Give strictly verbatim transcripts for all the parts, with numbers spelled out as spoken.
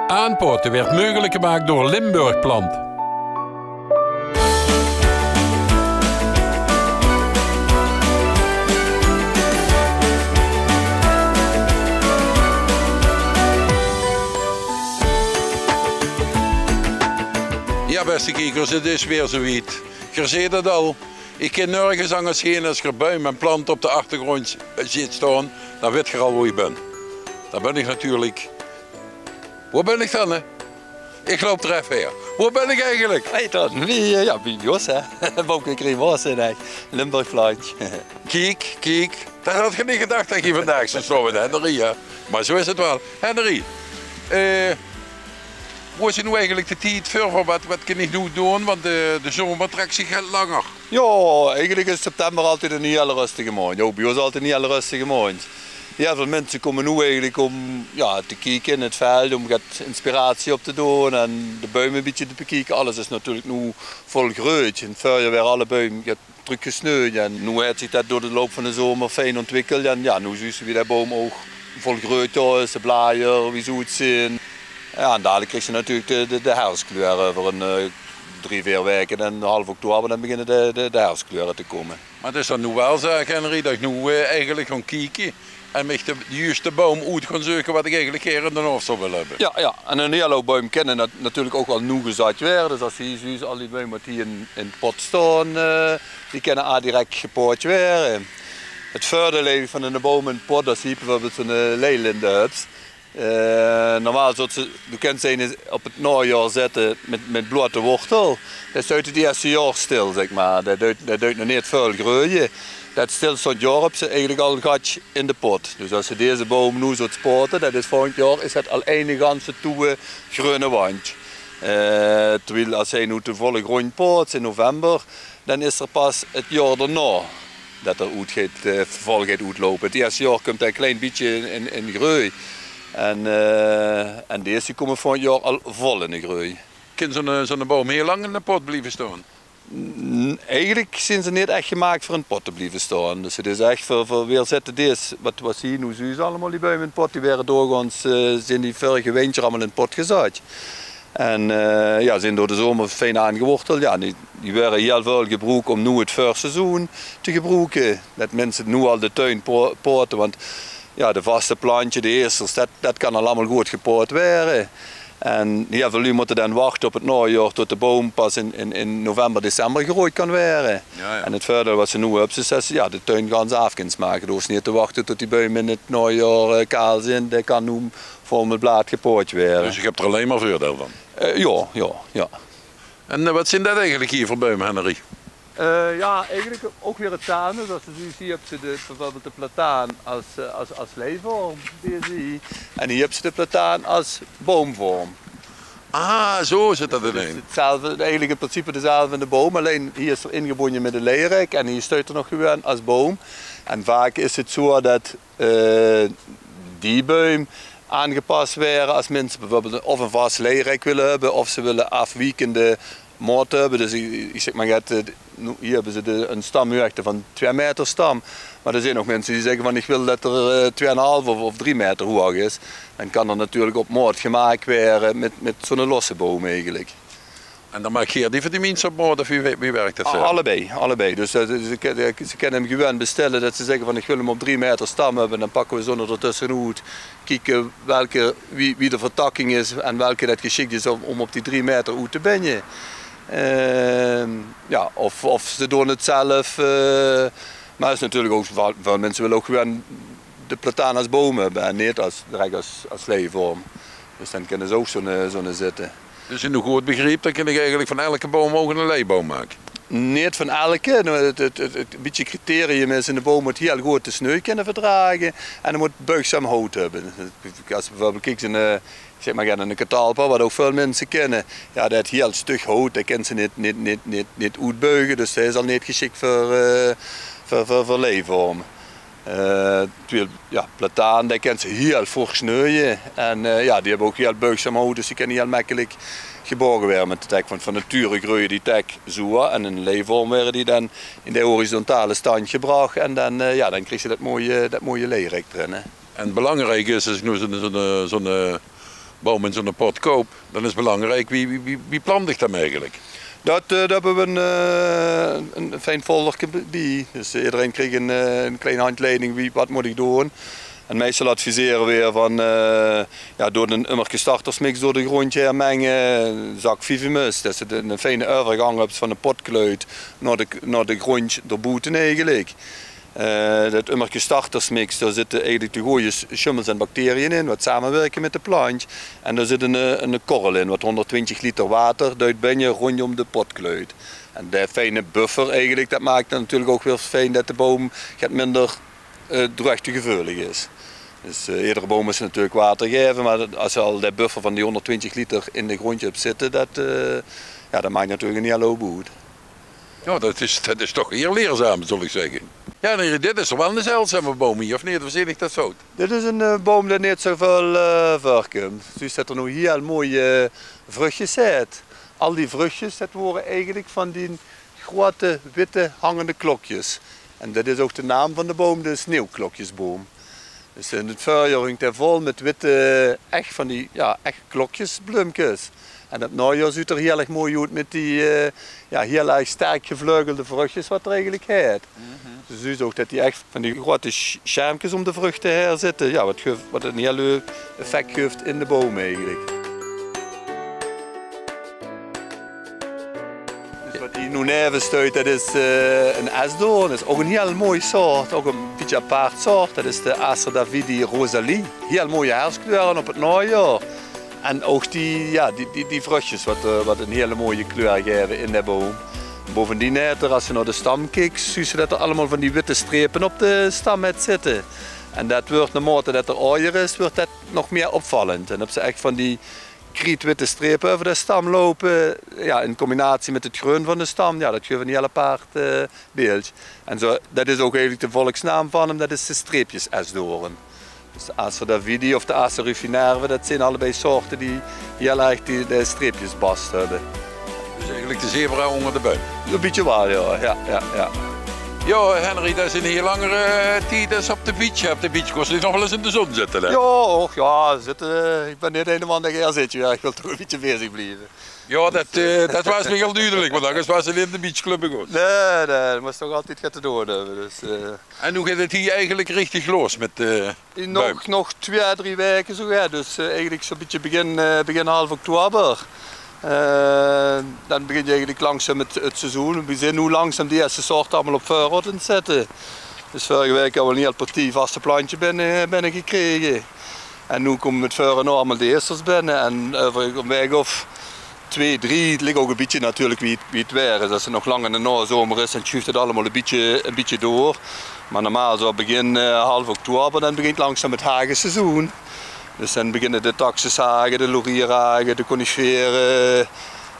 Aanpotte weurt meugelik gemaak door Limburg Plant. Jao, bèste kiekers, 't is weer zoe wied. Geer zeet 't al. Ich kin nörges angers heen. Es geer buim en plante op de achtergróndj zeet staon, dan wit geer al woe ich bön. Dan bön ich natuurlik... Woe bön ich dan, hè? Ich loup d'r effe haer. Woe bön ich eigelik? Hey Ton, wie, eh, jao, wie Jos, hè? Boomkwekerij Moorstein, hè? Limburg Plant. Kiek, kiek. Det haw geer neet gedach det geer hie vandaag zouw staon, Henry, hè? Mer zoe is 't waal. Henry, eh, woe is noe eigelik de tied veur, veur waat, waat kin ich noe doon? Want de, de zomer trèk zich langer. Jao, eigelik is september altied 'n hiel rustige maondj. Jao, bie ós altied 'n hiel rustige maondj. Hiel väöl minse kómme noe eigelik óm, jao, te kieke in 't veld, óm get inspiratie op te doon en de buim e bietje te bekieke. Alles is natuurlik noe volgreujd. In 't veurjaor waere alle buim get trökgesneuje. En noe haet zich det door de loup van de zomer fijn óntwikkeld. En jao, noe zuus se wie de boum ouch volgreujd dao is, de blajer, wie ze oetzeen. Jao, en dalik kriegs se natuurlik de, de, de herfskleur euver 'n, eh, drie, veer waeke en half oktober, dan beginne de, de, de herfskleure te kómme. Mer 't is dan noe waal zaak, Henry, det ich noe, eh, eigelik gaon kieke en mich de, de juuste boum oet gaon zeuke waat ich eigelik gaer in den hof zouw wille höbbe. Jao, jao. En 'n hiel houp buim kinne nat-, natuurlik ouch waal noe gezat waere. Dus es se hie zuus, al die buim waat hie in, in pot staon, eh, die kinne al direk gepoot waere. 't Veurdeil eigelik van 'ne boum in pot, es se hie bieveurbeeld zoe'n, eh, leilinde höbs. Eh, normaal zouws se, doe kins eine op 't naojaor zètte mit, mit blote wortel. Det stuit 't ierste jaor stil, zègk mer. Det duit, det duit nog neet väöl greuje. Det stilstaond jaor höbs se eigelik al 'n gatsje in de pot. Dus es se deze boum noe zouws pote, det is volgend jaor, is det al eine ganse toewe greune wandj. Eh, terwiel es se noe de volle gróndj poots in november, dan is 'r pas 't jaor daonao det 'r oet geit, eh, vol geit oetloupe. 't Ierste jaor kump 'r e klein bietje in, in, in greu. En, eh, en deze kómme volgend jaor al vol in de greu. Kin zoe'n, eh, zoe'n boum hiel lang in de pot blieve staon? N-, eigelik zeen ze neet ech gemaak veur in pot te blieve staon. Dus 't is ech veur, veur, veer zètte dees, waat, waat se hie noe zuus allemaol, die buim in pot, die waere doorgaons, eh, zeen die vörige winter allemaol in pot gezat. En, eh, jao, zeen door de zomer fijn aangeworteld. Jao, die, die waere hiel väöl gebroek óm noe 't veurseizoen te gebroeke. Det minse noe al de tuin po-, pote, want jao, de vaste plantjes, de eesters, det, det kan al allemaol good gepoot waere. En hiel väöl luuj mótte dan wachte op 't naojaor tot de boum pas in, in, in november, december gegreujd kan waere. Jao, jao. En 't veurdeil waat se noe höbs, is det se, jao, de tuin gans aaf kins make. Doe hoofs neet te wachte tot die buim in 't naojaor, eh, kaal zeen. Det kan noe vol mit blaad gepoot waere. Dus ich höb d'r allein mer veurdeil van? Eh, jao, jao, jao. En, eh, waat zeen det eigelik hie veur buim, Henry? Eh, jao, eigelik ouch weer 'tzelfde. Dus es se zuus, hie höbs se de, bieveurbeeld de plataan es, eh, es, es leivorm, deze hie. En hie höbs se de plataan es boumvorm. Ah, zoe zit det in ein. 'Tzelfde, eigelik in principe dezelfde boum, allein hie is 'r ingebónje mit ein leirek en hie steit 'r nog gewoon es boum. En vaak is 't zoe det eh, die buim aangepas waere es minse bieveurbeeld of ein vas leirek wille höbbe of ze wille aafwiekende maote höbbe. Dus ich, ich zègk mer get, eh, noe, hie höbbe ze de, ein stamhuugde van twee meter stam. Mer d'r zeen ouch minse die zègke van: ich wil det 'r, eh, twee en ein haaf of, of drie meter hoeg is. Dan kan 'r natuurlik op maot gemaak waere mit, mit zoe'n losse boum eigelik. En dan maak geer die veur die minse op maot, of wie, wie wirk det veur? A-, allebei, allebei. Dus, eh, ze, ze, ze kinne 'm gewoon bestelle, det ze zègke van: ich wil 'm op drie meter stam höbbe. Dan pakke v'r zoe'n d'r tösse oet, kieke welke, wie, wie de vertakking is en welke det gesjik is óm, óm op die drie meter oet te binje. Ehm, jao, of, of ze doon 't zelf, eh, mer is natuurlik ouch, väöl, väöl minse wille ouch gewoon de plataan es boum höbbe en neet es, direk es, es leivorm. Dus dan kinne ze ouch zoe'n, eh, zoe'n zètte. Dus es ich 't good begriep, dan kin ich eigelik van eder boum ouch eine leiboum make? Neet van eder. Noe, 't, 't, 't, 't bietje criterium is: eine boum mót hiel good de sneu kinne verdrage en hae mót buigzaam hout höbbe. Es se bieveurbeeld kieks, eine, eh, ich zègk mer get, eine catalpa, waat ouch väöl minse kinne. Jao, dae haet hiel stug hout, dae kins se neet, neet, neet, neet, neet oetbuige, dus dae is al neet gesjik veur, eh, veur, veur, veur leivorm. Eh, terwiel, jao, plataan, dae kins se hiel fors sneuje. En, eh, jao, die höbbe ouch hiel buigzaam hout, dus die kinne hiel mekkelik geboge waere mit de tek. Want van nature greuje die tek zoe. En in leivorm waere die dan in de horizontale stand gebrach. En dan, eh, jao, dan kriegs se det mooie, det mooie leirek d'rin, hè. En belangriek is, es ich noe zoe'n, zoe'n, zoe'n, eh, Boum in zoe'n pot koup, dan is belangriek, wie, wie, wie, wie plant ich dem eigelik? Dat, eh, dao höbbe v'r ein, eh, ein fijn folderke bie. Dus, eh, ederein krieg ein, eh, ein klein handleiding, wie, wat mót ich doon. En meistal advisere v'r van, eh, jao, doot ein ummerke startersmix door de gróndj haer menge, zak vief in mus, det se ein fijne euvergank höbs van de potkluit nao de, nao de gróndj d'r boete eigelik. Eh, det ummerke startersmix, dao zitte eigelik de gooj sj-, sjummels en bacteriën in, wat samewirke mit de plantj. En dao zit ein, eh, ein korrel in, wat hónderdtwintjig liter water duit binne róndjóm de potkluit. En dae fijne buffer eigelik, det maak 't natuurlik ouch weer fijn det de boum get minder, eh, droegtegeveulig is. Dus, eh, edere boum mós se natuurlik water gaeve, mer det, es se al dae buffer van die hónderdtwintjig liter in de gróndj höbs zitte, det, eh, jao, det maak natuurlik ein hiel houp oet. Jao, det is, det is toch hiel leerzaam, zal ich zègke. Jao, nae, dit is waal eine zeldzame boum hie, of neet? Of zeen ich det fout? Dit is eine, eh, boum dae neet zoväöl, eh, veurkump. Zuus det 'r noe hiel mooi, eh, vruchjes haet. Al die vruchjes, det wore eigelik van die groeate witte hangende klokjes. En det is ouch de naam van de boum, de sneeuwklokjesboum. Dus in 't veurjaor hingk 'r vol mit witte, ech van die, jao, ech klokjesbleumkes. En op 't naojaor zuut 'r hiel erg mooi oet mit die, eh, jao, hiel erg sterk gevleugelde vruchjes wat 'r eigelik haet. Dus zuus ouch det die ech van die groeate sj-, sjermkes óm de vruchte haer zitte. Jao, wat guf-, wat ein hiel leuk effect guf in de boum eigelik. Dus wat hie noe neve steit, det is, eh, ein esdoorn. Det is ouch ein hiel mooi soort, ouch ein bietje apart soort. Det is de Acer davidi Rosalie. Hiel mooie herfskleure op 't naojaor. En ouch die, jao, die, die, die vruchjes wat, eh, wat ein hiel mooie kleur gaeve in de boum. Bovendien haet 'r, es se nao de stam kieks, zuus se det 'r allemaol van die witte strepe op de stam haet zitte. En det wuuert, naomaote det 'r aojer is, wuuert det nog mieë opvallend. En höbs se ech van die krietwitte strepe euver de stam loupe, jao, in combinatie mit 't greun van de stam, jao, det guf ein hiel apart, eh, beeld. En zoe, det is ouch eigelik de volksnaam van 'm, det is de streepjesesdoorn. Dus de Acer davidi of de Acer ruffinerve, det zeen allebei soorte die hiel erg die, de streepjesbast höbbe. Dus eigelik de zebra ónger de buim. Ein bietje waal, jao. Jao, jao, jao. Jao, Henry, det is ein hiel anger tied es op de beach. Op de beach kóns se nog waal ins in de zon zitte, hè? Jao, och, jao, zitte. Ich bön neet eine man dae gaer zit, jao. Ich wil toch ein bietje bezig blieve. Jao, det, eh, det waas mich al dudelik, want angers waas se neet in de beachclub begós. Nae, nae, det mós toch altied get te doon höbbe, dus, eh. En wie geit 't hie eigelik richtig los mit, eh, Nog, nog twee, drie waeke zoe, jao. Dus, eh, eigelik zoe'n bietje begin, eh, begin half oktober. Eh, dan begint eigelik langzaam 't, 't seizoen. V'r zeen noe langzaam de ierste soorte allemaol op veurraod aan 't zitte. Dus veurige waek höbbe v'r ein hiel partie vaste plantjes binne, binnegekrege. En noe kómme mit veurjaor allemaol de ieëstes binne. En euver ein waek of twee, drie, 't lik ouch ein bietje natuurlik wie 't, wie 't waer is. Es 't nog lang in de naozomer is, dan sjuuft 't allemaol ein bietje, ein bietje door. Mer normaal zoe begin, eh, half oktober, dan begint langzaam 't hageseizoen. Dus dan beginne de taxushage, de laurierhage, de conifere.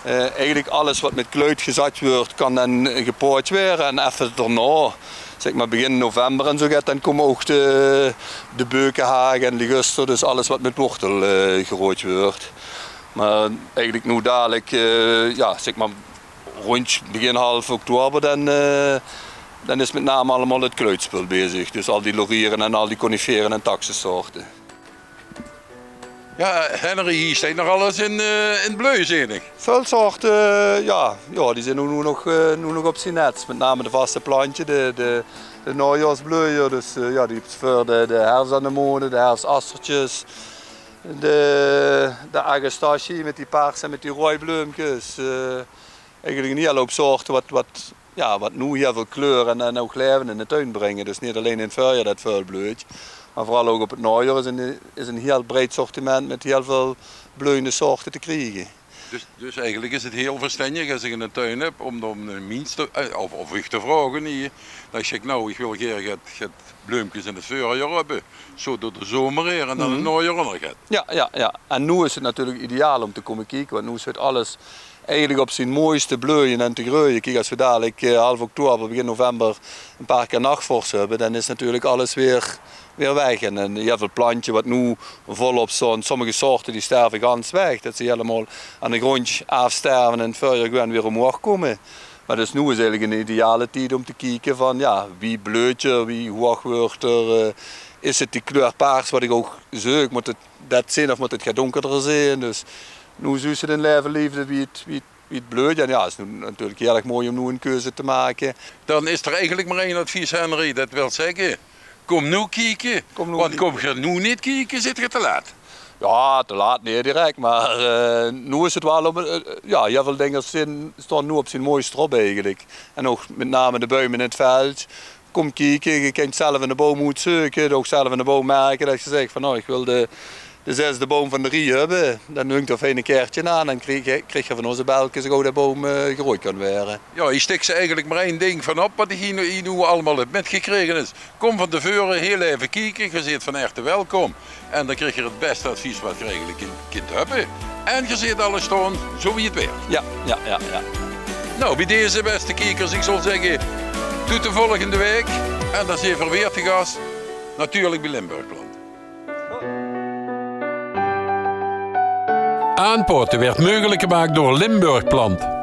Eh, eigelik alles wat mit kluit gezat wuuert, kan dan gepoot waere. En effe daonao, zègk mer begin november en zoe get, dan kómme ouch de, de beukehage en liguster, dus alles wat mit wortel, eh, geroeid wuuert. Mer eigelik noe dalik, eh, jao, zègk mer, róndj begin half oktober, dan, eh, dan is mit naam allemaol 't kluitspul bezig. Dus al die lauriere en al die conifere en taxussoorte. Jao, Henry, hie steit nog alles in, eh, in bleuj, zeen ich. Väöl soorte, jao, jao, die zeen noe, noe nog, eh, noe nog op zien nets. Mit naam de vaste plantjes, de, de, de naojaorsbleujer. Dus, eh, jao, die höbs se veur de, de herfsanemone, de herfsastertjes, de, de agastache mit die paarse en mit die roeaj bleumkes. Eh, eigelik ein hiel houp soorte wat, wat, jao, wat noe hiel väöl kleur en, en ouch laeve in de tuin bringe. Dus neet allein in 't veurjaor det väöl bleujt, mer veural ouch op 't naojaor is ein, is ein hiel breid sortiment mit hiel väöl bleujende soorte te kriege. Dus, dus eigelik is 't hiel verstenjig es ich eine tuin höb, óm, óm de miens te, eh, of, of uch te vraoge hie, det ich zègk, noe, ich wil gaer get, get bleumkes in 't veurjaor höbbe, zoe door de zomer haer en dan 't naojaor ouch nog get. Jao, jao, jao. En noe is 't natuurlik ideaal óm te kómme kieke, want noe zit alles eigelik op zien mooiste bleuje en te greuje. Kiek, es v'r dalik, eh, half oktober, begin november ein paar kier nachvors höbbe, dan is natuurlik alles weer, weer weg. En, en hiel väöl plantjes wat noe volop staon, sommige soorte die sterve gans weg, det ze hielemaol aan de gróndj aafsterve en 't veurjaor gewoon weer ómhoeg kómme. Mer dus noe is eigelik ein ideale tied óm te kieke van, jao, wie bleujt 'r, wie hoeg wuuert 'r, eh, Is 't die kleur paars wat ich ouch zeuk? Mót 't det zeen of mót 't get dónkerder zeen? Dus noe zuus se 't in laeve leefde wie 't, wie 't, wie 't bleut. En jao, is noe natuurlik hieërlik mooi óm noe ein keuze te make. Dan is d'r eigelik mer ein advies, Henry. Det wil zègke, kóm noe kieke. Kóm noe kieke. Want kóms se noe neet kieke, zits se te laat. Jao, te laat neet direk, mer, eh, noe is 't waal op, eh, jao, hieël väöl dinger zeen, staon noe op zien mooiste drop eigelik. En ouch mit name de buim in 't veld. Kóm kieke, ge kènt zelf 'ne boum oetzeuke, ouch zelf 'ne boum merke, det ge zègk van, noe, ich wil de, de zesde boum van de rie höbbe. Dan hunk d'r fijn ein kaertje aan, dan krieg, krieg ge van ós e belke, zo gauw de boum, eh, geroejd kan waere. Jao, ich stik ze eigelik mer ein ding van op, wat ich hie noe, hie noe allemaol höb mitgekrege is. Kóm van te veure hieël effe kieke, ge zeet van herte welkóm. En dan krieg ge 't bèste advies wat ge eigelik kint, kint höbbe. En ge zeet alles staon, zo wie 't waert. Jao, jao, jao, jao. Noe, bie deze, bèste kiekers, ich zal zègke, tot de volgende waek. En dan zeen v'r weer te gas, natuurlik bie Limburg Plant. Aanpaote waert meugelik gemaak door Limburg Plant.